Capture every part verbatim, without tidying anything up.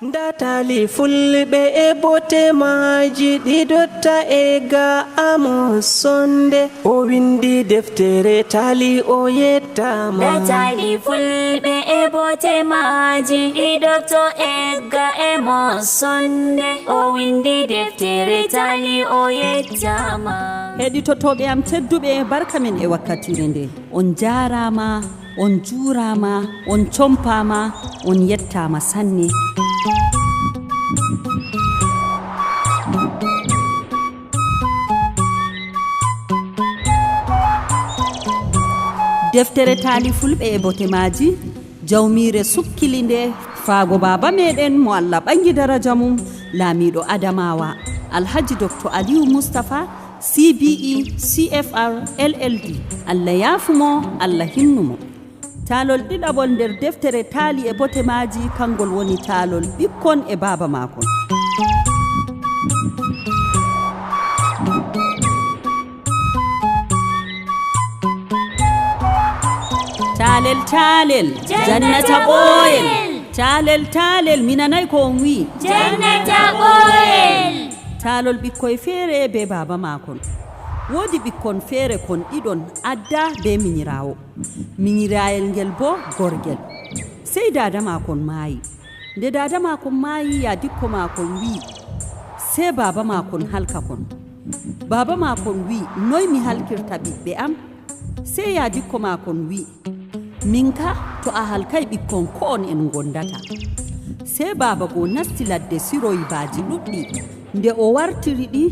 Nda taali fulɓe e bote maaji ɗi dotta e ga Amos Sonde. O windi deftere taali o yettaama. Nda taali fulɓe e bote maaji ɗi dotta e ga Amos Sonde. O windi deftere taali o yettaama. Heɗitotooɓe am tedduɓe, barka men e wakkatire nde. On njaaraama, on njuuraama, on compaama, on yettaama sanne. Deftere taali fulɓe e bote maaji, jawmiire sukkili nde, faago baaba meɗen mo Allah ɓangi daraja mum, laamiiɗo Adamawa, Alhaji Doktor Aliyu Mustapha, C B E, C F R, L L D. Allah yaafu mo, Allah hinnu mo. Taalol ɗiɗaɓol nder deftere taali e bote maaji, kangol woni taalol ɓikkon e baaba maakon. Taalel, taalel, jannata ɓooyel. Taalel, taalel, mi nanay ko on wi'i. Jannata ɓooyel. Taalol ɓikkoy feere be baaba maakon. Woodi ɓikkon feere kon ɗiɗon, Adda be minyiraawo. Minyiraayel ngel bo gorgel. Sey daada maakon maayi. Nde daada maakon maayi, yaadikko maakon wi'i, sey baaba maakon halka kon. Baaba maakon wi'i, noy mi halkirta ɓiɓɓe am? Sey yaadikko maakon wi'i, min ka, to a halkay ɓikkon, ko on en ngondata. Sey baaba goo nasti ladde, siroyi baaji ɗuɗɗi. Nde o wartiri ɗi,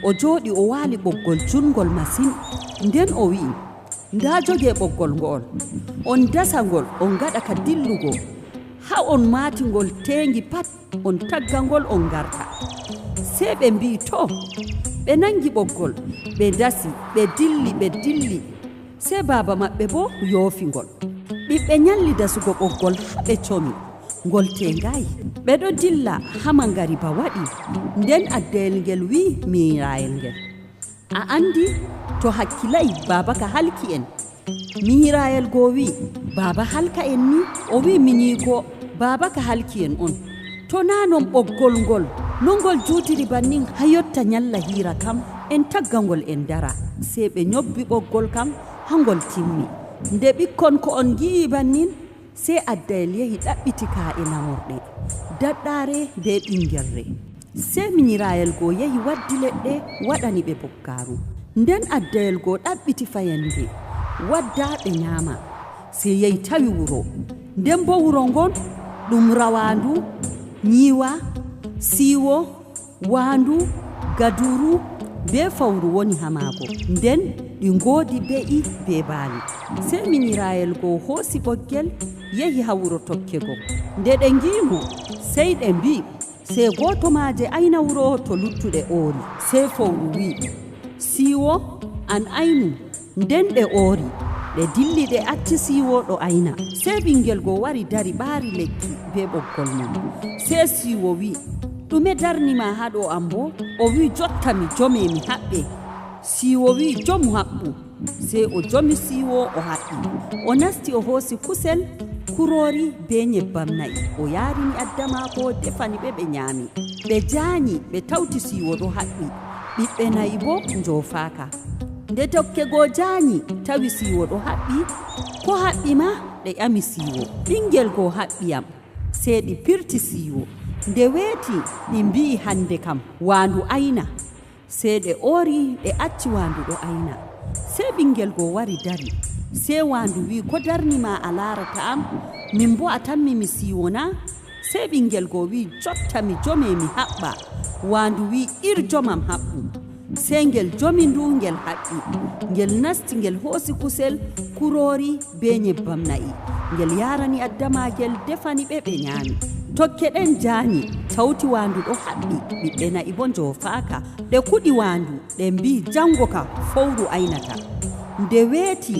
o jooɗi, o waali ɓoggol junngol masin. Nden o wi'i, ndaa, jogee ɓoggol ngo'ol. On dasa ngol, on ngaɗa ka dillugo. Haa on maati ngol teengi pat, on tagga ngol, on ngarta. Sey ɓe mbi'i, too. Ɓe nangi ɓoggol, ɓe dasi, ɓe dilli, ɓe dilli. Sey baaba maɓɓe boo yoofi ngol. Ɓiɓɓe nyalli dasugo ɓoggol haa ɓe comi. Ngol teengaay. Ɓe ɗo dilla haa mangariba waɗi. Nden addayel ngel wi'i minyiraayel ngel, a anndi, to hakkilay, baaba ka halki en. Minyiraayel goo wi'i, baaba halka en ni? O wi'i minyiiko, baaba ka halki en on. To naa non ɓoggol ngol, no ngol juutiri bannin haa yotta nyalla hiira kam, en tagga ngol en dara. Sey ɓe nyobbi ɓoggol kam haa ngol timmi. Nde ɓikkon ko'on ngi'i bannin, sey addayel yehi ɗaɓɓiti kaa'e namorɗe, daɗɗaare bee ɓiŋngel ree. Sey minyiraayel goo yehi waddi leɗɗe, waɗani ɓe boggaaru. Nden addayel goo ɗaɓɓiti fayannde, wadda ɓe nyaama. Sey yehi tawi wuro. Nden boo wuro ngon, ɗum rawaandu, nyiiwa, siiwo, waandu, gaduru, bee fawru woni haa maago. Nden ɗi ngoodi be'i bee baali. Sey minyiraayel goo hoosi ɓoggel, yehi haa wuro tokke go. Nde ɗe ngi'i mo, sey ɗe mbi'i, sey gooto maaje ayna wuro to luttuɗe oori. Sey fowru wi'i, siiwo, an aynu. Nden ɗe oori, ɗe dilli, ɗe acci siiwo ɗo ayna. Sey ɓiŋngel goo wari dari ɓaari lekki bee ɓoggol mum. Sey siiwo wi'i, ɗume darni ma haa ɗo am boo? O wi'i, jotta mi jome, mi haɓɓe. Siiwo wi'i, jomu haɓɓu. Sey o jomi siiwo, o haɓɓi. O nasti, o hoosi kusel, kuroori bee nyebbam na'i. O yaarini adda maako, defani ɓe, ɓe nyaami. Ɓe jaanyi, ɓe tawti siiwo ɗo haɓɓi. Ɓiɓɓe na'i boo njoofaaka. Nde tokke goo jaanyi, tawi siiwo ɗo haɓɓi. Ko haɓɓi ma? Ɗe ƴami siiwo. Ɓiŋngel goo haɓɓi yam. Sey ɗi pirti siiwo. Nde weeti, ɗi mbi'i, hannde kam, waandu ayna. Sey ɗe oori, ɗe acci waandu ɗo ayna. Sey ɓiŋngel goo wari dari. Sey waandu wi'i, ko darni ma a laarata am? Min boo a tammi mi siiwo na? Sey ɓiŋngel goo wi'i, jotta mi jome, mi haɓɓa. Waandu wi'i, ir jomam, haɓɓu. Sey ngel jomi ndu, ngel haɓɓi. Ngel nasti, ngel hoosi kusel, kuroori bee nyebbam na'i. Ngel yaarani adda maagel, defani ɓe, ɓe nyaami. Tokke ɗen jaanyi, tawti waandu ɗo haɓɓi, ɓiɓɓe na'i boo njoofaaka. Ɗe kuɗi waandu, ɗe mbi'i, jaŋngo ka fowru aynata. Nde weeti,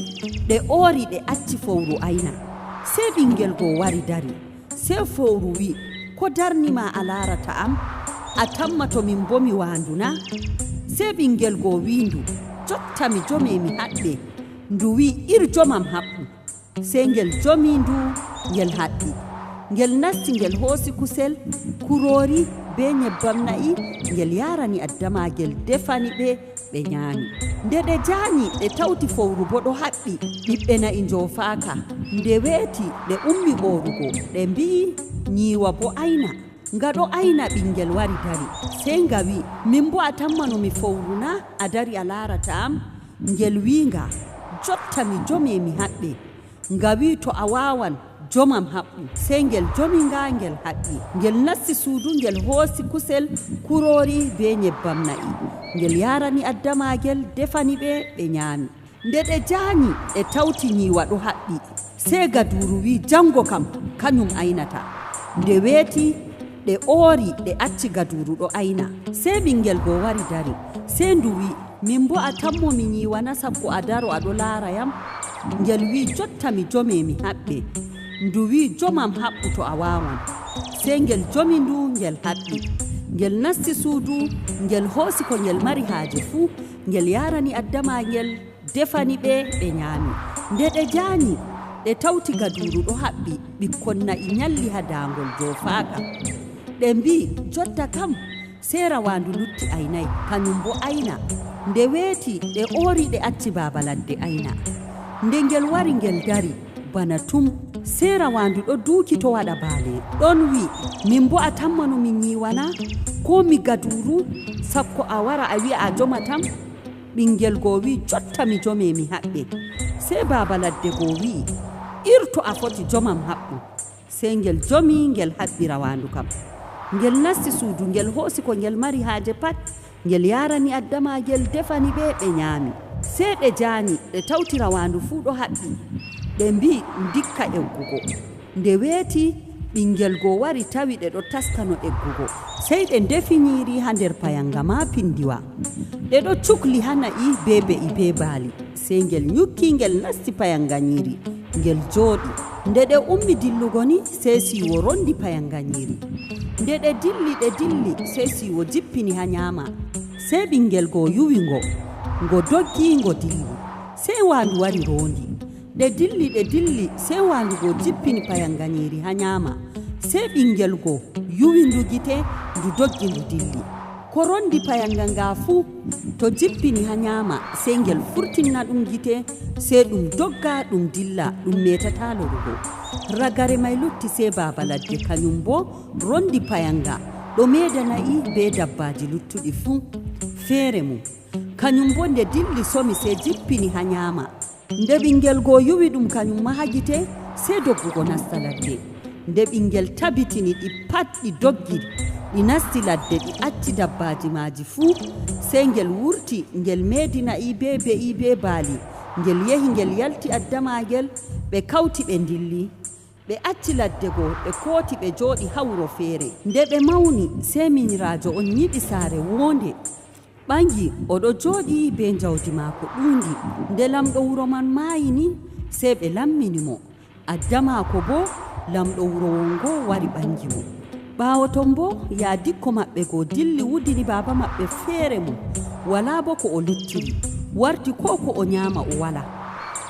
ɗe oori, ɗe acci fowru ayna. Sey ɓiŋngel goo wari dari. Sey fowru wi'i, ko darni ma a laarata am? A tamma to min mbomi waandu na? Sey ɓiŋngel goo wi'i ndu, jotta mi jome, mi haɓɓe. Ndu wi'i, ir jomam, haɓɓu. Sey ngel jomi ndu, ngel haɓɓi. Ngel nasti, ngel hoosi kusel, kuroori, bee nyebbam na'i, ngel yaarani addamaagel, defani ɓe, ɓe nyaami. Nde ɗe jaanyi, ɗe tawti fowru boo ɗo haɓɓi, ɓiɓɓe na'i njoofaaka. Nde weeti, ɗe ummi ɓoorugo, ɗe mbi'i, "Nyiiwa boo ayna." Nga ɗo ayna, ɓiŋngel wari dari. Sey nga wi'i, "Min boo a tammano mi fowru na? A dari a laarata am?" Ngel wi'i nga, "Jotta mi jome mi haɓɓe." Nga wi'i, "To a waawan, jomam haɓɓu." Sey ngel jomi nga, ngel haɓɓi. Ngel nasti suudu, ngel hoosi kusel, kuroori bee nyebbam na'i. Ngel yaarani addamaagel, defani ɓe, ɓe nyaami. Nde ɗe jaanyi, ɗe tawti nyiiwa ɗo haɓɓi. Sey gaduuru wi'i, "Jaŋgo kam, kanyum aynata." Nde weeti, ɗe oori, ɗe acci gaduuru ɗo ayna. Sey ɓiŋngel go wari dari. Sey ndu wi'i, "Min boo a tammo mi nyiiwa na, sakko a daro a ɗo laara yam?" Ngel wi'i, "Jotta mi jome mi haɓɓe." Ndu wi'i, "Jomam haɓɓu to a waawan." Sey ngel jomi ndu, ngel haɓɓi. Ngel nasti suudu, ngel hoosi ko ngel mari haaje fuu, ngel yaarani addamaagel, defani ɓe, ɓe nyaami. Nde ɗe jaanyi, ɗe tawti gaduuru ɗo haɓɓi, ɓikkon na'i nyalli haa daaŋgol joofaaka. Ɗe mbi'i, "Jotta kam, sey rawaandu lutti aynay, kanyum boo ayna." Nde weeti, ɗe oori, ɗe acci baaba ladde ayna. Nde ngel wari, ngel dari bana tum. Sey rawaandu ɗo duuki to waɗa baale. Ɗon wi'i, "Min boo a tammano mi nyiiwa na? Koo mi gaduuru, sakko a wara a wi'a a jomatam?" Ɓiŋngel go wi'i, "Jotta mi jome mi haɓɓe." Sey baaba ladde go wi'i, "Irto a foti, jomam haɓɓu." Sey ngel jomi, ngel haɓɓi rawaandu kam. Ngel nasti suudu, ngel hoosi ko ngel mari haaje pat, ngel yaarani addamaagel, defani ɓe, ɓe nyaami. Sey ɗe jaanyi, ɗe tawti rawaandu fuu ɗo haɓɓi. Ɗe mbi'i, "Ndikka eggugo." Nde weeti, ɓiŋngel go wari, tawi ɗe ɗo taskano eggugo. Sey ɗe ndefi nyiiri haa nder payaŋga maapindiwa. Ɗe ɗo cukli haa na'i bee be'i bee baali. Sey ngel nyukki, ngel nasti payaŋga nyiiri, ngel jooɗi. Nde ɗe ummi dillugo ni, sey siiwo rondi payaŋga nyiiri. Nde ɗe dilli, ɗe dilli, sey siiwo jippini haa nyaama. Sey ɓiŋngel go yuwi ngo, ngo doggi, ngo dilli. Sey waandu wari roondi. Ɗe dilli, ɗe dilli, sey waandu go jippini payaŋga nyiiri haa nyaama. Sey ɓiŋngel go yuwi ndu gite, ndu doggi, ndu dilli. Ko rondi payaŋga nga fuu, to jippini haa nyaama, sey ngel furtinna ɗum gite, sey ɗum dogga, ɗum dilla, ɗum meetataa lorugo. Ragare may lutti, sey baaba ladde, kanyum boo rondi payaŋga, ɗo meeda na'i bee dabbaaji luttuɗi fuu feere mum. Kanyum boo nde dilli somi, sey jippini haa nyaama. Nde ɓiŋngel go yuwi ɗum kanyum maa haa gite, sey doggugo nasta ladde. Nde ɓiŋngel tabitini ɗi pat, ɗi doggi, ɗi nasti ladde, ɗi acci dabbaaji maaji fuu. Sey ngel wurti, ngel meedi na'i bee be'i bee baali. Ngel yehi, ngel yalti addamaagel, ɓe kawti, ɓe ndilli. Ɓe acci ladde go, ɓe kooti, ɓe jooɗi haa wuro feere. Nde ɓe mawni, sey minyiraajo on nyiɓi saare woonde. Ɓaŋgi, o ɗo jooɗi bee njawdi maako ɗuundi. Nde laamɗo wuro man maayi ni, sey ɓe lammini mo. Adda maako boo, laamɗo wuro won go wari ɓaŋgi mo. Ɓaawo ton boo, yaadikko maɓɓe go dilli, wudini baaba maɓɓe feere mum. Walaa boo ko o luttiri. Warti koo ko o nyaama o walaa.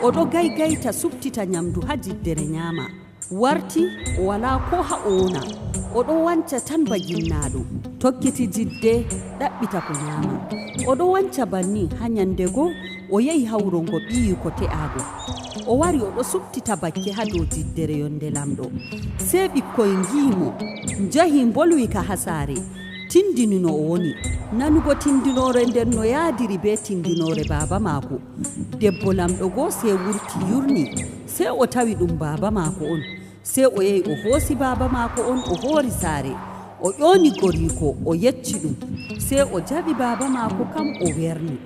O ɗo gaygayta, suɓtita nyamdu haa jiddere nyaama. Warti, o walaa koo haa o wona. O ɗo wanca tan ba ginnaaɗo. Tokkiti jidde, ɗaɓɓita ko nyaama. O ɗo wanca banni haa nyande go, o yehi haa wuro ngo ɓiyi ko te'aago. O wari, o ɗo suɓtita bakke haa dow jiddere yonde laamɗo. Sey ɓikkoy ngi'i mo, njahi mbolwi ka haa saare, tindini no o woni. Nanugo tindinoore nden no yaadiri bee tindinoore baaba maako. Debbo laamɗo go sey wurti yurni, sey o tawi ɗum baaba maako on. Sey o yehi, o hoosi baaba maako on, o hoori saare. O ƴooni goriiko, o yecci ɗum. Sey o jaɓi baaba maako kam, o werni.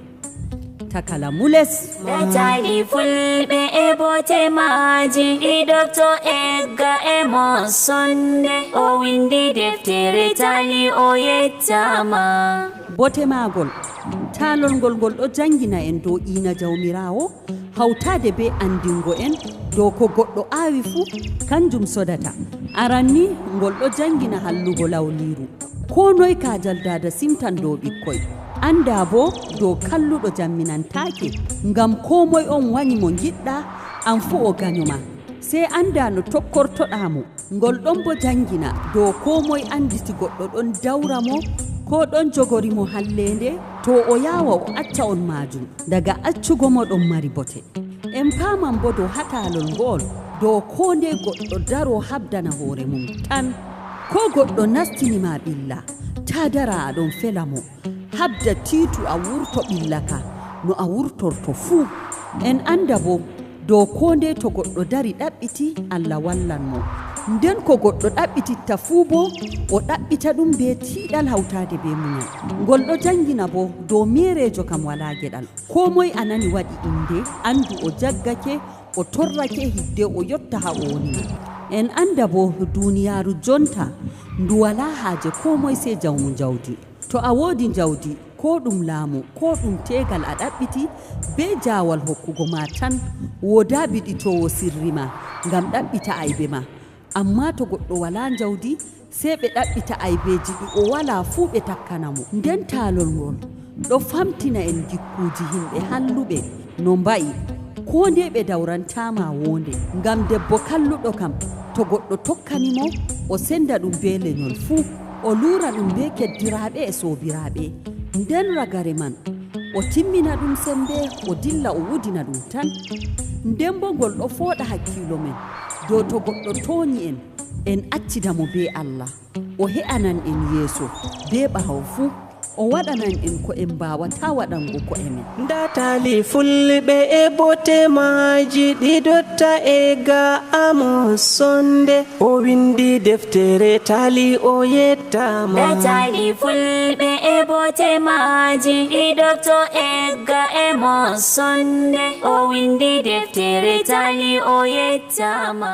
Takala mules. Nataali fulɓe e bote maaji, ɗi Dokto Egga e Mosonde. O windi deftere taali, o yettaama. Bote maagol. Taalol ngol, ngol ɗo janngina en dow iina Jawmiraawo, hawtaade bee anndingo en dow ko goɗɗo aawi fuu, kanjum sodata. Aran ni, ngol ɗo janngina hallugo lawliiru. Koo noy kaajal daada simtan dow ɓikkoy. Anndaa boo dow kalluɗo jamminantaake, ngam koo moy on wanyi mo ngiɗɗaa, an fuu o ganyo ma. Sey anndaa no tokkortoɗaa mo. Ngol ɗon boo janngina dow koo moy anndi si goɗɗo ɗon dawra mo koo ɗon jogori mo halleende, to o yaawa o acca on maajum. Daga accugo mo ɗon mari bote. En paaman boo dow haa taalol ngo'ol, dow koo ndey goɗɗo daroo haɓdana hoore mum tan. Koo goɗɗo nastini ma ɓilla, taa dara a ɗon fela mo. Haɓda tiitu a wurto ɓilla ka, no a wurtorto fuu. En annda boo dow koo ndey to goɗɗo dari ɗaɓɓiti, Allah wallan mo. Nden ko goɗɗo ɗaɓɓititta fuu boo, o ɗaɓɓita ɗum bee tiiɗal hawtaade bee munyal. Ngol ɗo janngina boo dow meereejo kam walaa geɗal. Koo moy a nani waɗi innde, anndu o jaggake, o torrake hidde o yotta haa o woni man. En annda boo duniyaaru jonta ndu walaa haaje koo moy sey jawmu jawdi. To a woodi jawdi, koo ɗum laamu, koo ɗum teegal a ɗaɓɓiti, bee jaawal hokkugo ma tan, woodaa biɗitoowo sirri ma ngam ɗaɓɓita aybe ma. Ammaa to goɗɗo walaa jawdi, sey ɓe ɗaɓɓita aybeeji ɗi o walaa fuu ɓe takkana mo. Nden taalol ngol ɗo famtina en gikkuuji yimɓe halluɓe no mba'i, koo ndey ɓe dawrantaa ma woonde. Ngam debbo kalluɗo kam, to goɗɗo tokkani mo, o senda ɗum bee lenyol fuu, o luura ɗum bee keddiraaɓe e soobiraaɓe. Nden ragare man, o timmina ɗum sembe, o dilla o wudina ɗum tan. Nden boo ngol ɗo fooɗa hakkiilo men dow to goɗɗo toonyi en, en accida mo bee Allah. O he'anan en yeeso bee ɓaawo fuu. O waɗanan en ko en mbaawataa waɗango ko'e men. Nda taali fulɓe e bote maaji ɗi dotta e ga'a mo sonde. O windi deftere taali o yettama. Nda taali fulɓe e bote maaji ɗi dotta e ga'a mo sonde. O windi deftere taali o yettama.